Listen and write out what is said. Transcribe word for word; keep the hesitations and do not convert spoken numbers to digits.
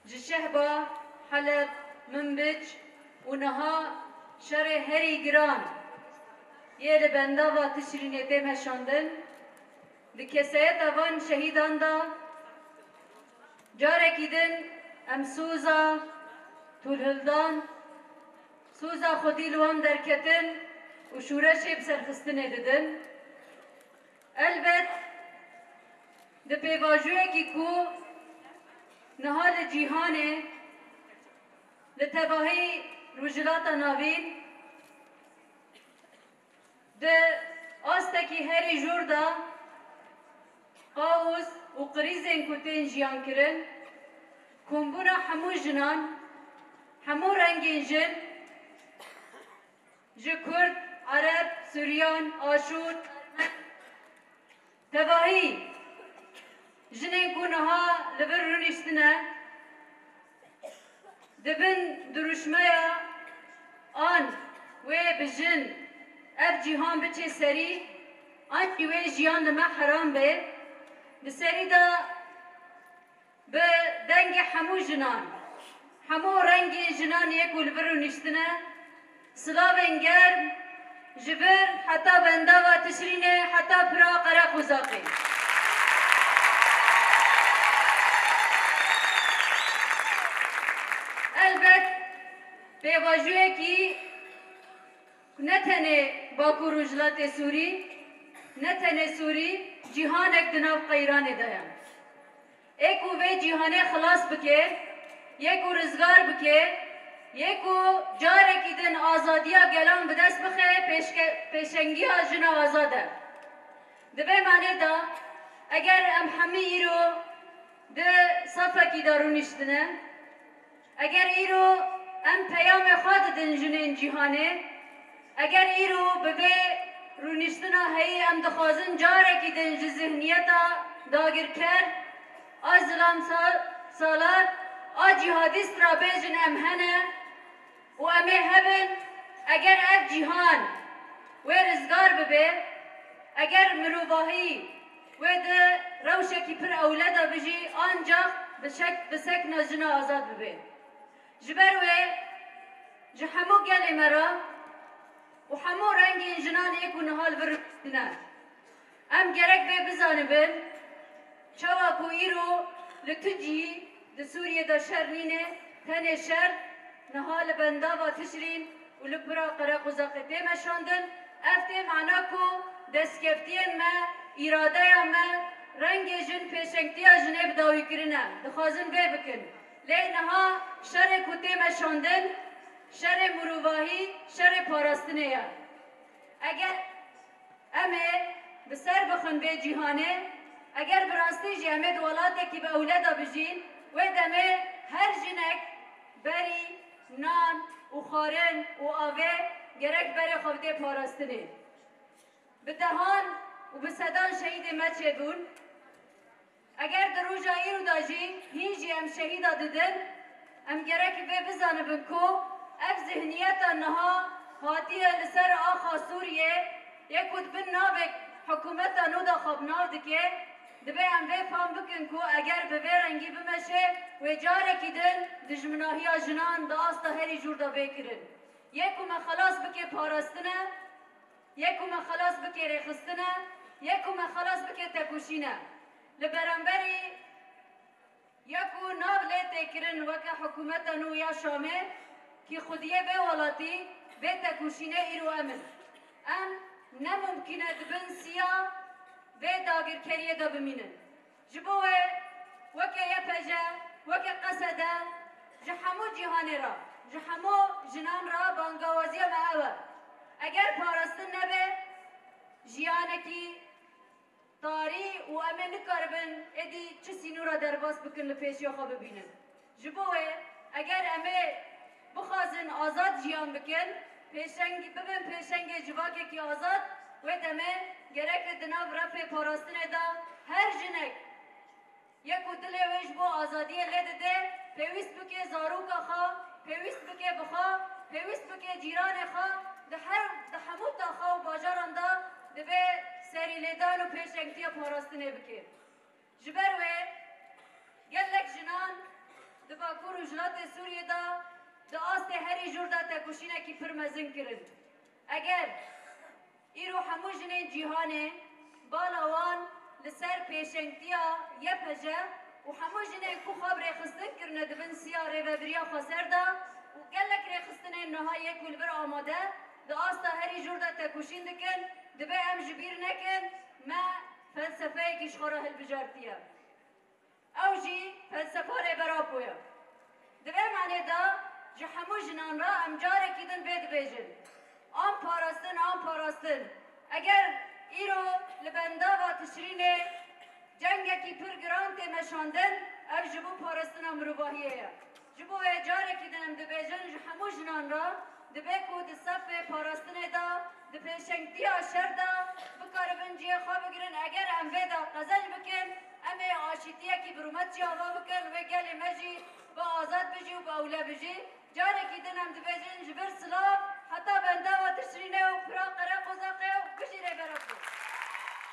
Ji Şehba, Heleb, Minbic û niha şerê herî giran yê li bendava Tişrînê tê meşandin, di kesayeta van şehîdan de carekî din em soza tûlhildan, soza xwedî li wan derketin û şûreşê bi serxistinê didin. Elbet, di pêvajoyekî ku niha li cîhanê, li tevahî Rojhilata Navîn, di astekî herî jûr de kaos û krîzên ku tên jiyan kirin, kombûna hemû jinan, hemû rengên jin, ji Kurd, Ereb, Suryan, Aşûr, Ermen, tevahî jinên ku niha li vir rûniştine, di bin dirûşmeya an wê bi jin ev cîhan biçe serî, an jî wê jiyan li me heram be, di serî de bi dengê hemû jinan, hemû rengên jinan yê ku li vir rûniştine, silavên germ ji vir heta bendava Tişrînê, heta pira Qereqozaqê. Elbet, pêvajoyekî ne tenê Bakur Rojhilatê Sûrî, ne tenê Sûrî, cîhanek di nav qeyranê de ye. Ê ku vê cîhanê xilas bike, yê ku rizgar bike, yê ku carekî din azadiya gelan bi dest bixe, pêşke-, pêşengiya jina azad e. Di vê manê de, eger em hemî îro di safekî de rûniştine, eger îro em peyamê xwe didin jinên cîhanê, eger îro bi vê rûniştina heyî em dixwazin carekî din ji zihniyeta dagirker a zilam sa-, salar a cîhadîst re bêjin em hene û em ê hebin, eger ev cîhan wê rizgar bibe, eger mirovahî wê di rewşekî pir ewle de bijî, ancax bi şek-, bi sekna jina azad bibe. Ji ber wê ji hemû gelê me re û hemû rengên jinan ê ku niha li vir rûniştine, em gerek vê bizanibin, çawa ku îro li tu cihî di Sûriyê de şer nîne, tenê şer niha li bendava Tişrîn û li pira Qereqozaqê tê meşandin, ev tê mana ku destkeftiyên me, îradeya me, rengê jin, pêşengtiya jinê bi dawî kirine. Dixwazin vê bikin. Lê niha şerê ku tê meşandin, şerê mirovahî, şerê parastinê ye. Eger em ê bi ser bixin vê cîhanê, eger bi rastî jî em ê di welatekî bi ewle de bijîn, wê demê her jinek berî nan û xwarin û avê gerek berê xwe bidê parastinê. Bi dehan û bi sedan şehîdê me çêbûn. Eger di roja îro de jî hîn jî em şehîda didin, em gerek vê bizanibin ku ev zihniyeta niha hatiye li ser axa Sûriyê, yê ku di bin navê hikûmeta nû de xwe bi nav dike, divê em vê fam bikin ku eger bi vê rengî bimeşe, wê carekî din dijminahiya jinan di asta herî jûr de bê kirin. Yê ku me xelas bike parastin e, yê ku me xelas bike rêxistin e, yê ku me xelas bike tekoşîn e. Li beramberî ya ku nav lê tê kirin weke hikûmeta nû ya Şamê, kî xwediyê vê welatî, vê tekoşînê îro em in. Em ne mumkîn e di bin siya vê dagirkeriyê de bimînin. Ji bo wê weke Y P J, weke Qesede, ji hemû cîhanê re, ji hemû jinan re bangawaziya me ew e. Eger parastin nebe, jiyanekî tarî û em ê nikaribin êdî çi sînora derbas bikin li pêşiya xwe bibînin. Ji bo wê, eger em ê bixwazin azad jiyan bikin, pêşeng-, bibin pêşengê civakekî azad, wê demê gerek e di nav refê parastinê de her jinek yê ku dilê wê ji bo azadiyê lê dide, pêwîst bike zaroka xwe, pêwîst bike bi xwe, pêwîst bike cîranê xwe, di her, di hemû taxa û bajaran de divê serîlêdan û pêşengtiya parastinê bike. Ji ber wê gelek jinan di Bakurê Ku Rojhilatê Sûriyê de di astê herî jûr de tekoşînekî pir mezin kirin. Eger îro hemû jinên cîhanê bala wan li ser pêşengtiya Y P J û hemû jinên ku xwe bi rêxistin kirine di bin siya rêvebiriya xweser de û gelek rêxistinên niha yê ku li vir amade di asta herî jûr de tekoşîn dikin, dibe em ji bîr nekin, me felsefeyekî ji xwe re hilbijartiye. Ew jî felsefa Rêber Apo ye. Di vê manê de ji hemû jinan re em carekî din vê dibêjin, an parastin, an parastin. Eger îro li bendava Tişrînê cengekî pir giran tê meşandin, ev ji bo parastina mirovahiyê ye. Ji bo wê carekî din em dibêjin ji hemû jinan re, dibe ku di sefê parastinê de, di pêşengtiya şer de bikaribin cihê xwe bigirin. Eger em vê de qezenc bikin, em ê aşîtiyekî bi rûmet jî ava bikin, wê gelê me jî bi azad bijî û bi ewle bijî. Carekî din em dibêjin ji vir silav.